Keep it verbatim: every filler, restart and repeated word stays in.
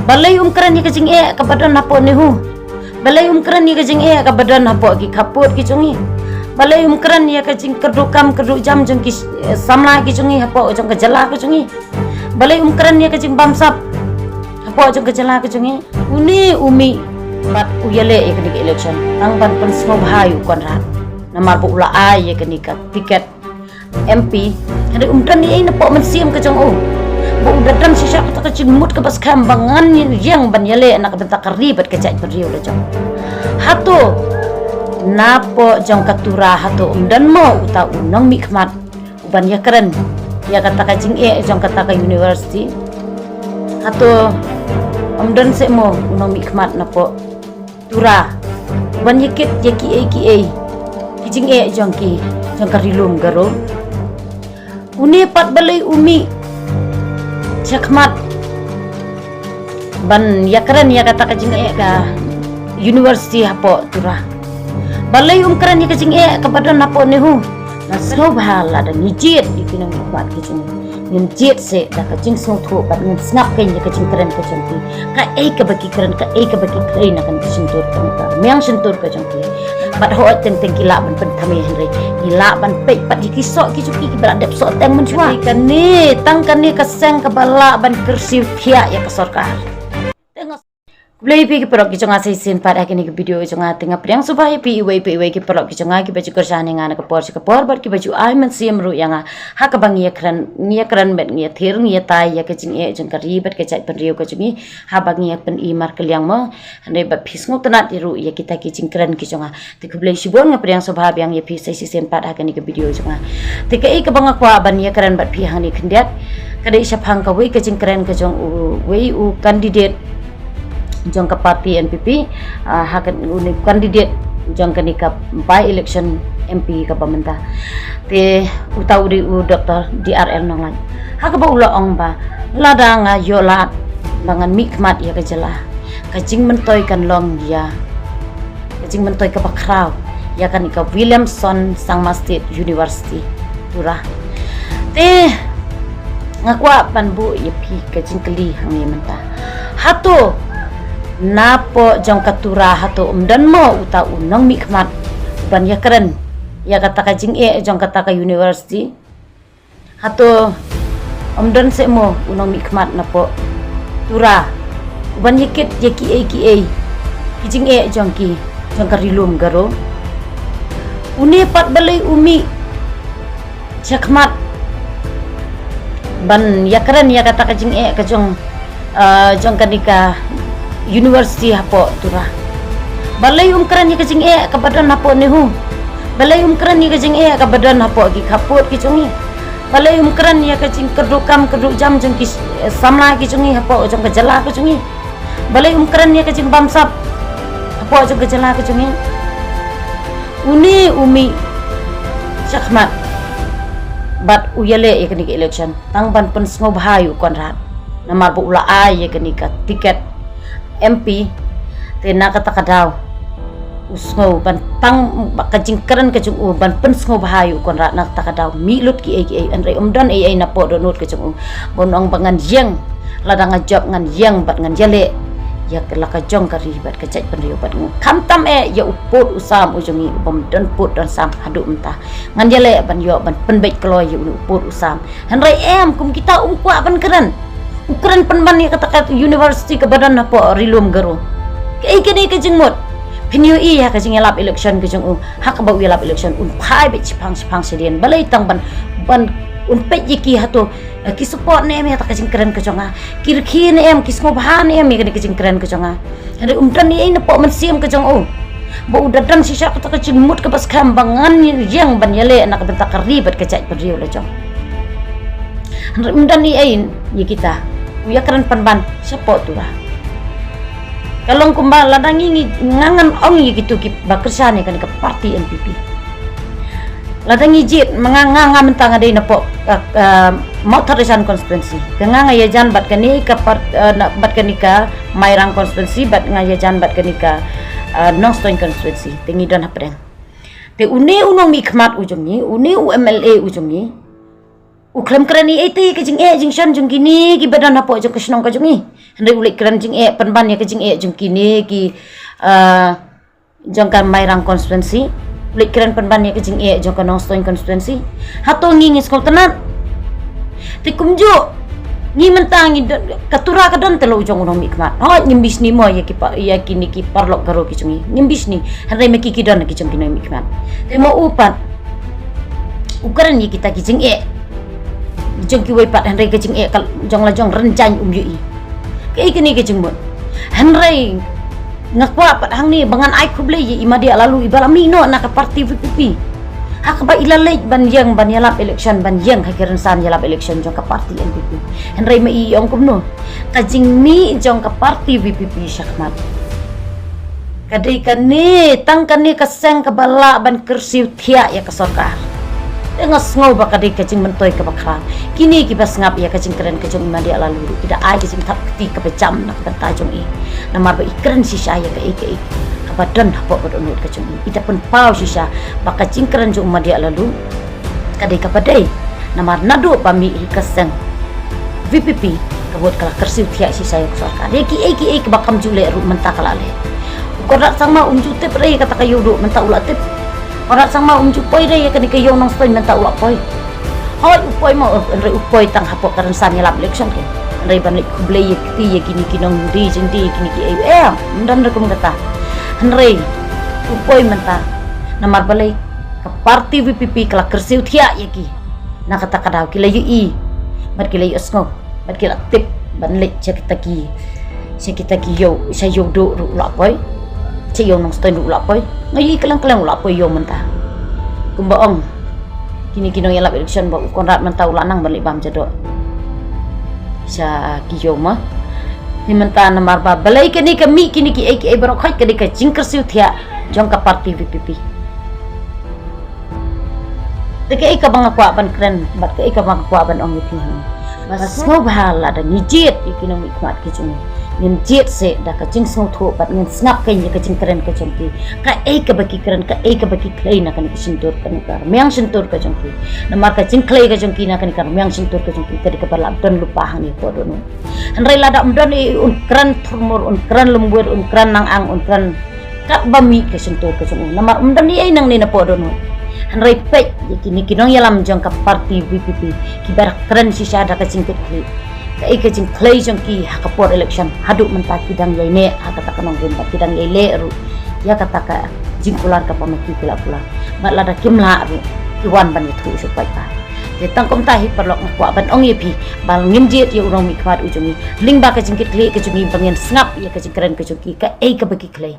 Balei um kren ïa ka jingeh kaba don hapoh NEHU? Balei um kren ïa ka jingeh kaba don hapoh ki khappud ki jong ngi? Balei um kren ïa ka jingkyrduh kam kyrduh jam jong ki, eh, samla ki jong ngi hapoh jong ka jylla ka jong ngi? Balei um kren ïa ka jingbamsap hapoh jong ka jylla ka jong ngi? Une u mih bad u ïaleh ïa kane ka election tang ban pynsngewbha ïa u Conrad. Namar ba u la ai ïa kane ka tiket M P. Hynrei um don ei ei napoh mynsiem ka jong u. Ba u da don shisha kata ka jingmut kaba skhem ba ngan ïeng ban ïaleh na ka bynta ka ri bad ka jaitbynriew la jong. Hato napoh jong ka Tura hato um don mo uta u nongmihkhmat uban ïakren ïa kata ka jingeh jong kata ka university? Hato um don seh mo u nongmihkhmat napoh Tura uban ïakit ïa kiei kiei ki jingeh jong ki, jong ka Ri Lum Garo? Une pat balei u mih shakhmat ban ïakren ïa kata ka jingeh ka university hapoh Tura? Balei um kren ïa ka jingeh kaba don hapoh NEHU? Nga sngewbha lada ngi jied ïa ki nongmihkhmat ki jong ngi, ngin jied seh da ka jingsngewthuh bad ngin sngap kein ïa ka jingkren ka jong ki. Kaei kaba ki kren, kaei kaba ki kren na kane ka shyntur ka, ka rmiang shyntur ka jong ki. Bad hooid teng teng ki lah ban pynthame, hynrei ngi lah ban peit pat ïa ki soh ki jong ki kiba la dep soh teng mynshuwa. Kane, tang kane ka seng kaba lah ban kyrsiew thiah ïa ka sorkar. Te nga Khublei ïa phi ki paralok ki jong nga sa shisien pat ha kane ka video jong nga. Te nga pdiang sngewbha ïa phi iwei pa iwei ki paralok ki jong nga kiba ju kyrshan ïa nga na ka por sha ka por bad kiba ju ai mynsiem ruh ïa nga ha kaba ngi ïakren, ngi ïakren bad ngi ïathir, ngi ïatai ïa ka jingeh jong ka ri bad ka jaitbynriew ka jong ngi, haba ngi ïa pyni markylliang mo. Hynrei ba phi sngewtynnad ruh ïa kita ki jingkren ki jong nga. Te khublei shibun, nga pdiang sngewbha biang ïa phi sa shisien pat ha kane ka video jong nga. Te kaei kaba nga kwah ban ïakren bad phi hangne khyndiat ka dei shaphang kawei ka jingkren ka jong uwei u candidate jong ka party N P P, ah, ha kane u candidate jong kane ka by election M P kaba mynta. Te uta u dei u Doctor D R L Nonglait. Ha kaba u la ong ba lada nga ïoh lad ba ngan mihkhmat ïa ka jylla, ka jingmyntoi kan long ïa ka jingmyntoi kaba khraw ïa kane ka Williamson Sangma State University, Tura. Te nga kwah ban buh ïa phi ka jingkylli hangne mynta. Hato napoh jong ka Tura hato um don mo uta u nongmihkhmat uban ïakren ïa kata ka jingeh jong kata ka university? Hato um don seh mo u nongmihkhmat napoh Tura uban ïakit ïa kiei kiei ki jingeh jong ki, jong ka Ri Lum Garo? Une pat balei u mih shakhmat ban ïakren ïa kata ka jingeh ka jong, ah, jong kane ka university hapoh Tura? Balei um kren ïa ka jingeh kaba don hapoh NEHU? Balei um kren ïa ka jingeh kaba don hapoh ki khappud ki jong ngi? Balei um kren ïa ka jingkyrduh kam kyrduh jam jong ki, eh, samla ki jong ngi hapoh jong ka jylla ka jong ngi? Balei um kren ïa ka jingbamsap hapoh jong ka jylla ka jong ngi? Une u mih shakhmat bad u ïaleh ïa kane ka election tang ban pynsngewbha ïa u Conrad. Namar ba u la ai ïa kane ka tiket M P, te na kata ka daw u sngew ban tang ba ka jingkren ka jong u ban pynsngewbha ïa u Conrad, na kata ka daw mih lut kiei kiei, hynrei um don ei ei napoh dohnud ka jong u. Ba un ong ba ngan ïeng, lada nga jop ngan ïeng bad ngan ïaleh ïa ka la ka jong ka ri bad ka jaitbynriew bad ngan khamtam eh ïa u pud u sam u jong ngi u bym don pud don sam haduh mynta. Ngan ïaleh ban ïoh ban pynbeit kloi ïa u pud u sam. Hynrei em, kum kita um kwah ban kren. U kren pynban ïa kata ka university kaba don hapoh Ri Lum Garo. Kaei kane ka jingmut? Phin ïohi ha ka jingïalap election ka jong u. Ha kaba u ïalap election un phai beit shiphang shiphang shadien. Balei tang ban, ban un peit ïa ki hato, eh, ki support ne em ïa kata ka jingkren ka jong nga? Ki rkhie ne em, ki sngewbha ne em ïa kane ka jingkren ka jong nga? Hynrei um don ei ei napoh mynsiem ka jong u. Ba u da don shisha kata ka jingmut kaba skhem ba ngan ïeng ban ïaleh na ka bynta ka ri bad ka jaitbynriew la jong. Hynrei um don ei ei ïa kita. U ïakren pynban shapoh Tura. Ka long kumba lada ngi, ngi, nga ngan ong ïa kito kiba kyrshan ïa kane ka party N P P. Lada ngi jied, ma nga, nga, nga mynta nga dei napoh, uh, uh, Mawthadraishan constituency. Ka nga nga ïajan bad kane ka par-, uh, na, bad kane ka Mairang constituency, bad nga ïajan bad kane ka, uh, Nongstoiñ constituency. Te ngi don hapdeng. Te une u nongmihkhmat u jong ngi, une u M L A u jong ngi, u khlem kren ei ei te ka jingeh jingshon jong kine kiba don hapoh jong ka shnong ka jong ngi. Hynrei u leit kren jingeh pynban ïa ka jingeh jong kine ki, ah, jong ka Mairang constituency. U leit kren pynban ïa ka jingeh jong ka Nongstoiñ constituency. Hato ngi ngi sngewtynnat? Te kumjuh ngi mynta ngi don, ka Tura ka don tang la u jong u nongmihkhmat. Hooid, ngim bishni mo ïa ki pa, ïa kine ki paralok Garo ki jong ngi. Ngim bishni. Hynrei ma ki ki don ki jong ki nongmihkhmat. Te ma u pat u kren ïa kita ki jingeh jong kiwei pat, hynrei ka jingeh ka jong la jong Rynjaiñ um ïohi. Kaei kane ka jingmut? Hynrei nga kwah pat hangne ba ngan ai khublei ïa i Madiah Laloo, iba la mih noh na ka party VPP. Ha kaba i la leit ban ïeng ban ïalap election, ban ïeng ha ki rynsan ïalap election jong ka party NPP. Hynrei ma i ong kumno? Ka jingmih jong ka party VPP shakhmat ka dei kane, tang kane ka seng kaba lah ban kyrsiew thiah ïa ka sorkar. Te nga sngew ba ka dei ka jingmyntoi kaba khraw. Kine kiba sngap ïa ka jingkren ka jong i Madiah Laloo ruh ki da ai ka jingthap kti kaba jam na ka bynta jong i. Namar ba i kren shisha ïa kaei kaei kaba don hapoh ka dohnud ka jong i. I da pynpaw shisha ba ka jingkren jong u Madiah Laloo ka dei kaba dei. Namar naduh ba mih hi ka seng VPP, ka vote ka la kyrsiew thiah shisha ïa ka sorkar. Ïa kiei kiei kiba kam ju leh ruh mynta ka la leh. U Conrad Sangma um ju tip re ïa kata ka ïew duh, mynta u la tip. Conrad Sangma um ju poi re ïa kane ka ïew Nongstoiñ, mynta u la poi. Hooid u poi mo, hynrei u poi tang hapoh ka rynsan ïalap election ke. Hynrei ban leit khublei ïa kti ïa kine ki nongdie jingdie, kine kiei, em, ym don re kum kata. Hynrei u poi mynta namar balei? Ka party VPP ka la kyrsiew thiah ïa ki na kata ka daw, ki la ïohi bad ki la ïohsngew bad ki la tip ban leit sha kita ki, sha kita ki ïew, sha ïew duh ruh u la poi, sha ïew Nongstoiñ ruh u la poi. Nga ïohi kylleng kylleng u la poi ïew mynta. Kumba ong kine ki nongïalap election ba u Conrad mynta u la nang ban leit bam ja doh sha ki ïew ma. Te mynta namar ba balei kane ka mih kine kiei kiei baroh khoit, ka dei ka jingkyrsiew thiah jong ka party VPP. Te kaei kaba nga kwah ban kren bad kaei kaba nga kwah ban ong ïa phi hangne, ba sngewbha lada ngi jied ïa ki nongmihkhmat ki jong ngi, ngin jied seh da ka jingsngewthuh bad ngin sngap kein ïa ka jingkren ka jong ki. Kaei kaba ki kren, kaei kaba ki khlei na kane ka shyntur, kane ka rmiang shyntur ka jong ki. Namar ka jingkhlei ka jong ki na kane ka rmiang shyntur ka jong ki ka dei kaba la don lypa hangne hapoh dohnud. Hynrei lada ym don ei, un kren thurmur, un kren lymwit, un kren nang ang, un kren katba mih ka shyntur ka jong u. Namar ym don ei nangne napoh dohnud. Hynrei peit ïa kine ki nongïalam jong ka party VPP kiba kren shisha da ka jingkitkhlieh. Kaei ka jingkhlei jong ki ha ka por election haduh mynta? Ki dang ïai neh ha kata ka nongrim bad ki dang ïai leh ruh ïa kata ka jingkular kaba ma ki ki la kular. Bad lada kim lah ruh ki wan ban ïathuh shuh paidbah. Te tang kumta hi paralok, nga kwah ban ong ïa phi ba ngin jied ïa u nongmihkhmat u jong ngi lyngba ka jingkitkhlieh ka jong ngi, ba ngin sngap ïa ka jingkren ka jong ki, kaei kaba ki khlei.